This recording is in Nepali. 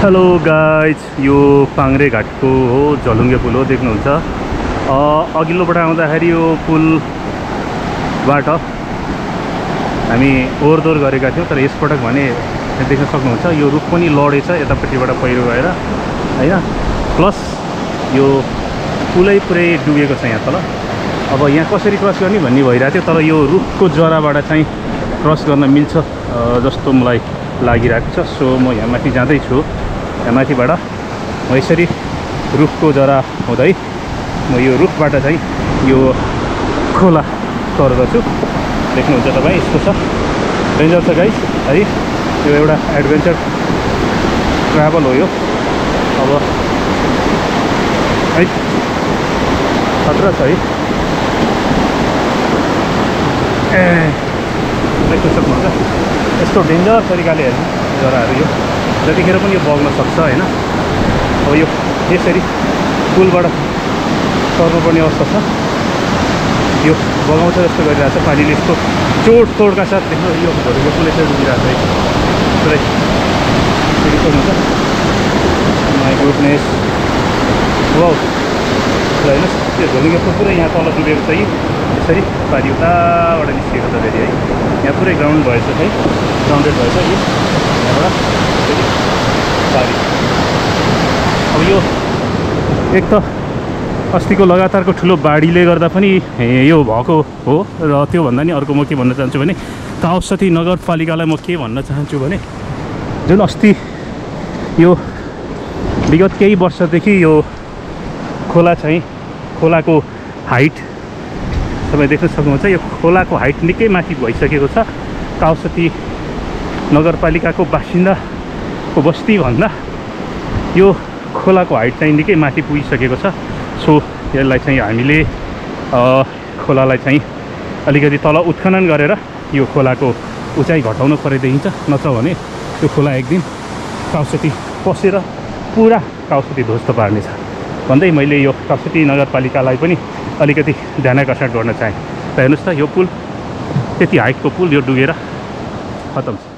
हेलो गाइज, यो पाङ्रे घाटको हो झलुङ्गे पुल हो, देख्नुहुन्छ। अघिल्लोबाट आउँदाखेरि यो पुलबाट हामी ओहोरदोहोर गरेका थियौँ, तर यसपटक भने देख्न सक्नुहुन्छ यो रुख पनि लडेछ यतापट्टिबाट पहिरो गएर हैन। प्लस यो पुलै पुरै डुबेको छ यहाँ तल। अब यहाँ कसरी क्रस गर्ने भन्ने भइरहेको थियो, तर यो रुखको जराबाट चाहिँ क्रस गर्न मिल्छ जस्तो मलाई लागिरहेको छ। सो म यहाँ माथि जाँदैछु। यहाँ माथिबाट म यसरी रुखको जरा हुँदै म यो रुखबाट चाहिँ यो खोला तर्दछु। देख्नुहुन्छ तपाईँ, यस्तो छ, डेन्जर छ गाइस है। यो एउटा एडभेन्चर ट्राभल हो यो। अब है खतरा छ है। देख्न सक्नुहुन्छ यस्तो डेन्जर तरिकाले हेर्नु जराहरू यो जतिखेर पनि यो बग्न सक्छ हैन। अब यो यसरी पुलबाट तर्नुपर्ने अवस्था छ। यो बगाउँछ जस्तो गरिरहेको छ पानीले, यस्तो चोटतोडका साथ। देख्नु यो झलुङ्गे पुल यसरी डुबिरहेको छ पुरै। फेरि सक्नुहुन्छ माई गुडनेस, वाउ। हेर्नुहोस् यो झलुङ्गे पुल पुरै यहाँ तल डुबेको छ कि यसरी पानी उताबाट निस्किएको छ फेरि है। यहाँ पुरै ग्राउन्ड भएछ है, ग्राउन्डेड भएछ यो यहाँबाट फेरि पानी। अब यो एक त अस्तिको लगातारको ठुलो बाढीले गर्दा पनि यो भएको हो। र त्योभन्दा नि अर्को म के भन्न चाहन्छु भने, काउसती नगरपालिकालाई म के भन्न चाहन्छु भने, जुन अस्ति यो विगत केही वर्षदेखि यो खोला चाहिँ खोलाको हाइट तपाईँ देख्न सक्नुहुन्छ। यो खोलाको हाइट निकै माथि भइसकेको छ। काउसती नगरपालिकाको बासिन्दाको बस्तीभन्दा यो खोलाको हाइट चाहिँ निकै माथि पुगिसकेको छ। सो यसलाई चाहिँ हामीले खोलालाई चाहिँ अलिकति तल उत्खनन गरेर यो खोलाको उचाइ घटाउनु पर्ने देखिन्छ। नत्र भने यो खोला एक दिन काउसती पसेर पुरा काउसती ध्वस्त पार्नेछ भन्दै मैले यो काउसती नगरपालिकालाई पनि अलिकति ध्यानाकर्षण गर्न चाहेँ। त हेर्नुहोस् त, यो पुल त्यति हाइटको पुल यो डुबेर खतम छ।